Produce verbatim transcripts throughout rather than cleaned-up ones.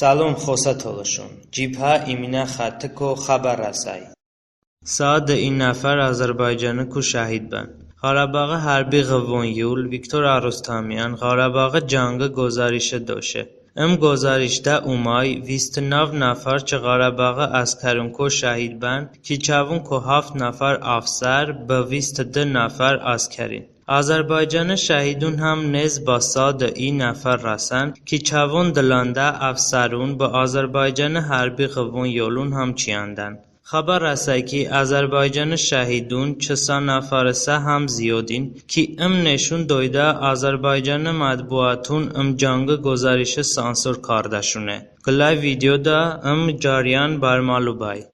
Səlom xosə tolışon. Cibhə iminə xətiku xəbər rəsəy. Sa dı i nəfər Azərbaycaniku şəhid bən. Ğarabaği hərbi ğıvvon yul Viktor Arustamyan Ğarabaği cangi qozarişi doşe. Im qozarişdə umay vist nav nəfər çı Ğarabaği əskərunku şəhid bən ki, çəvunku haft nəfər əfsər bı vist dı nəfər əskərin. Azərbaycani şəhidun həm nez bə sa dı i nəfər rəsən ki, çəvun dıləndə əfsərun bı Azərbaycani hərbi ğıvvon yolun həm çiyəndən. Xəbər rəsəy ki, Azərbaycani şəhidun çı sa nəfəri sə həm ziyodin ki, ım neşun doydə Azərbaycani mətbuatun ım cangi qozarişi sansor kardəşune. Qıləy videodə ım cəryan bərməlu bəy.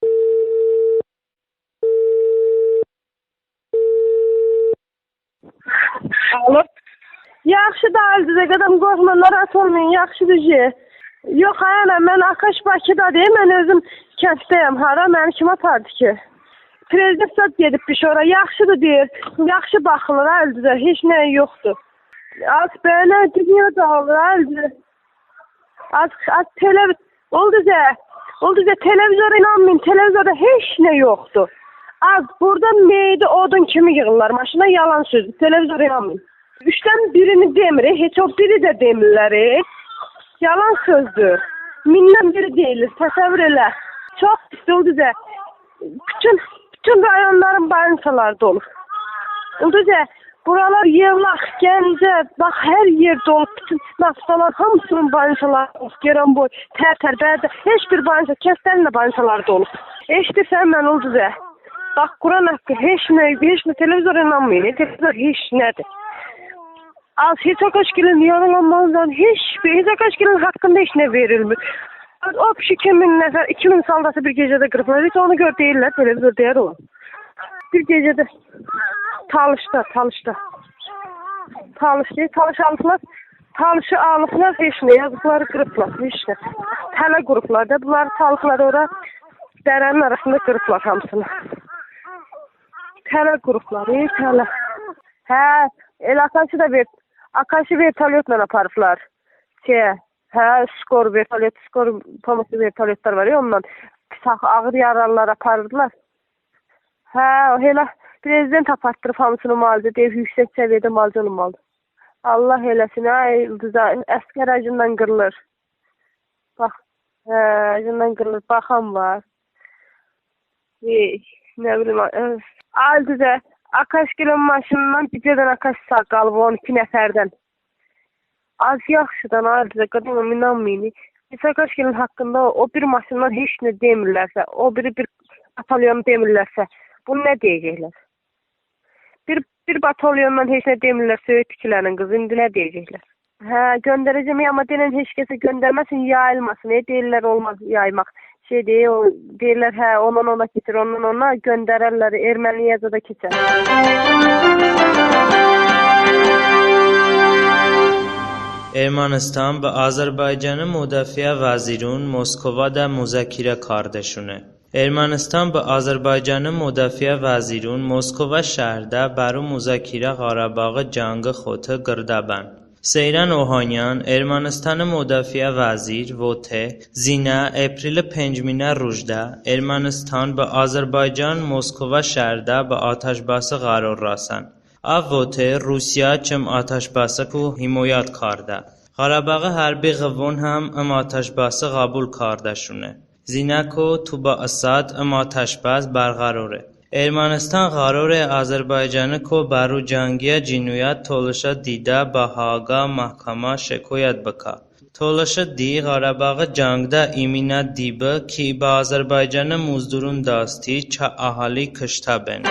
Alo. Yaxşı da, Əldizə, qədəm qorxma, narahat olmayın, yaxşıdır ki. Yox, ay ana, mən Akaş Bakıda deyil, mən özüm kənddəyəm, hara, məni kim apardı ki? Prezident zad gedibmiş ora, yaxşıdır deyir, yaxşı baxılır, Əldizə, heç nə yoxdur. Az bənə dünya dağılır, Əldizə. Az, az televiz-, Ulduzə, Ulduzə, televizora inanmayın, televizorda heç nə yoxdur. Az burada meyidi odun kimi yığırlar maşına, yalan sözdür, televizora inanmayın. Üçdən birini demir, e, heç o biri də demirlər, e. Yalan sözdür. Mindən biri deyilir, təsəvvür elə. Çox pisdir, Ulduzə. Bütün, bütün rayonların bansaları dolub. Ulduzə, buralar Yevlax, Gəncə, bax, hər yer dolub. Bütün naxçalar, hamısının bansaları dolub. Goranboy, Tərtər, Bərdə, heç bir bansa, kəndlərin də bansaları dolub. Eşidirsən məni, Ulduzə? Bax, Quran haqqı, heç nə, heç nə, televizora inanmayın, e, televizor heç nədir. Az, heç Akaşgilin, yalan olmazdan, heç bir, heç Akaşgilin haqqında heç nə verilmir. Az, o kişi iki min nəfər, iki min soldatı bir gecədə qırıblar, heç onu gör deyirlər, televizor deyər o. Bir gecədə Talışda, Talışda. Talış deyil, Talış alıblar, Talışı alıblar, heç nə, yazıqları qırıblar, heç nə. Tələ qurublar da, bunları salıblar ora, dərənin arasında qırıblar hamısını. Tələ qurublar, e, tələ. Hə, elə Akaşı da ver-, Akaşı vertolyotla aparıblar. Şey, hə, skor vertolyot, skor pomosi vertolyotlar var ya, ondan. Sağ, ağır yaralılar aparırdılar. Hə, o elə prezident apartdırıb hamısını müalicə, deyib yüksək səviyyədə müalicə olunmalıdır. Allah eləsin, ay, Ulduzə, əskər acından qırılır. Bax, hə, acından qırılır, baxan var. Ey, nə bilim, ə, Ulduzə, Akaşgilin maşınından bir dənə Akaş sağ qalıb on iki nəfərdən. Az yaxşıdan, ay, Ulduzə, qadınım, inanmayın. Biz Akaşgilin haqqında o bir maşından heç nə demirlərsə, o biri bir batalyonu demirlərsə, bunu nə deyəcəklər? Bir, bir batalyondan heç nə demirlər, söyüd tikilənən qız, indi nə deyəcəklər? Hə, göndərəcəm, amma denən heç kəsə göndərməsin, yayılmasın, e, deyirlər, olmaz yaymaq. Şey deyir, o, deyirlər, hə, ondan ona keçir, ondan ona göndərərlər, erməniyəcə də keçər. Ermənistan bı Azərbaycani müdafiə vəzirun Moskvada muzakirə kardəşune. Ermənistan bı Azərbaycani müdafiə vəzirun Moskva şəhrdə bəro muzakirə Ğarabaği cangi xoto qırdə bən. Seyran Ohanyan, Ermənistani müdafiə vəzir, vote, zinə, eprili pencminə rujdə Ermənistan bı Azərbaycan Moskva şəhrdə bı ataşbəsi ğəror rəsən. Əv vote, Rusiya çım ataşbəsiku himoyət kardə. Ğarabaği hərbi ğıvvon həm ım ataşbəsi ğəbul kardəşune. Zinəku tu bı ısət ım ataşbəs bərğərore. Ermənistan ğərore Azərbaycaniku bəro cangiyə cinoyət tolışə didə bə Haaqa məhkəmə şikoyət bıkə. Tolışə di Ğarabaği cangdə iminə di bı ki, bə Azərbaycani muzdurun dasti çə əhali kıştə ben.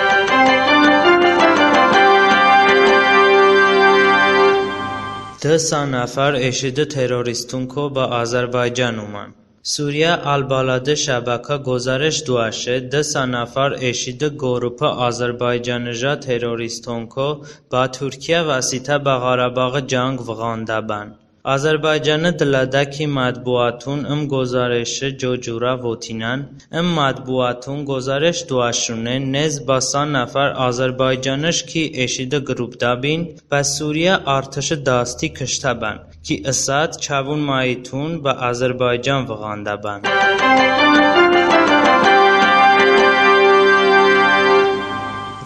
Dı sa nəfər eşidi terroristunku bə Azərbaycan umən. Suriyə Al-Baladi şəbəkə qozarış doəşe, dı sa nəfər eşidi qorupə Azərbaycanıjə terroristunku bə Turkiyə vəsitə bə Ğarabaği cang vığandə bən. Azərbaycani dılədə ki mətbuatun ım qozarışi co curə votinən, ım mətbuatun qozarış doəşune, nez bə sa nəfər Azərbaycanıj ki eşidi qrupdə bin, bə Suriyə artışi dasti kıştə bən. ki ısət çəvun mayitun bə Azərbaycan vığandə bən.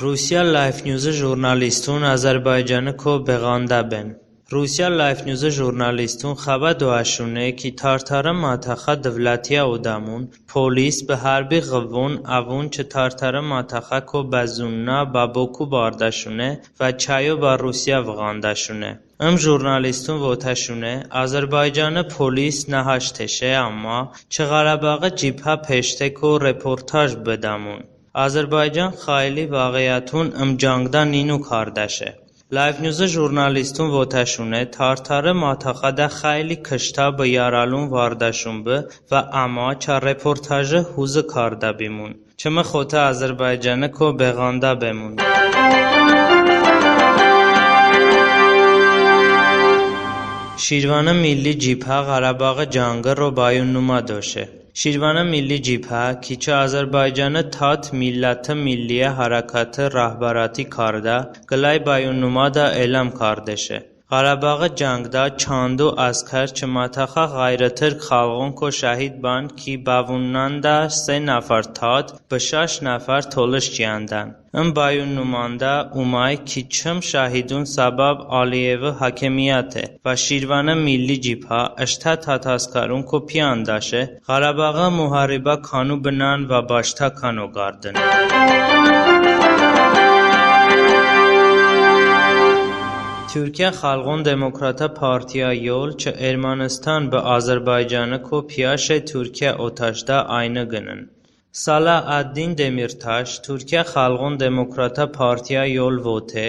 Rusiya Life News-ı jurnalistun Azərbaycanıko beğandə ben. Rusiya Life News-ı jurnalistun xəbə doəşune ki, Tartarı mətəxə dıvlətiyə odəmun, polis bə hərbi ğıvvun əvun çı Tartarı mətəxəko bə zunə bə Boku bardəşune və çəyo bə Rusiya vığandəşune. Im jurnalistun votəşune, Azərbaycanı polis nəhəşteşe, əmma çı Ğərəboği cibhə peşteko reportaj bedəmun. Azərbaycan xəyli vəğiyətun ım cəngdə ninu kardəşe. Life News-ı jurnalistun votəşune, Tartarı mətəxədə xəyli kıştə bə yaralun vardəşun bı və əmma çə reportajı huzı kardə bimun. Çımı xotə Azərbaycanıko beğandə bemun. Şirvanı Milli Cibhə Ğərəboği cəngiro bəyunnumə doşe. Şirvanı Milli Cibhə ki, çı Azərbaycanı tat milləti milliyə hərəkəti rəhbərəti kardə, qıləy bəyunnumədə elam kardəşe. Ğərəboği cəngdə çandu əskər çı mətəxə ğəyri-tırk xəlğunko şəhid bən ki, bəvunədə se nəfər tat, bə şəş nəfər tolış ciyəndən. Im bəyunnumədə uməy ki, çım şəhidun səbəb Əliyevi hakimiyəte və Şirvanı Milli Cibhə ıştə tat əskərunko piyəndəşe, Ğərəboği muharibə kənu bınən və bəştə kəno qardın. Türkiyə Xəlğon Demokratə Partiyə yol çı Ermənıstan bə Azərbaycanıko piyəşe Türkiyə otəşdə əynı qının. Səlahəddin Demirtaş, Türkiyə Xəlğon Demokratə Partiyə yol vote,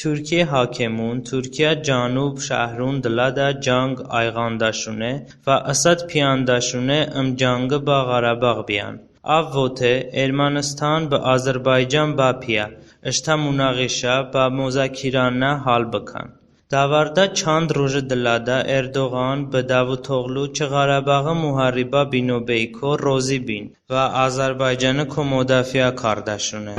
Türkiyə hakimun Türkiyə cənub şəhrun dılədə cəng ayğandəşune və ısət piyəndəşune ım cəngi bə Ğərəboğ biyən. Əv vote, Ermənıstan bə Azərbaycan bəpiyə, ıştə munağişə bə muzakirənə həl bıkən. Dəvardə çand ruji dılədə Erdoğan bə Davutoğlu çı Ğərəboği muharibə bino beyko rozi bin və Azərbaycanıko mudafiə kardəşune.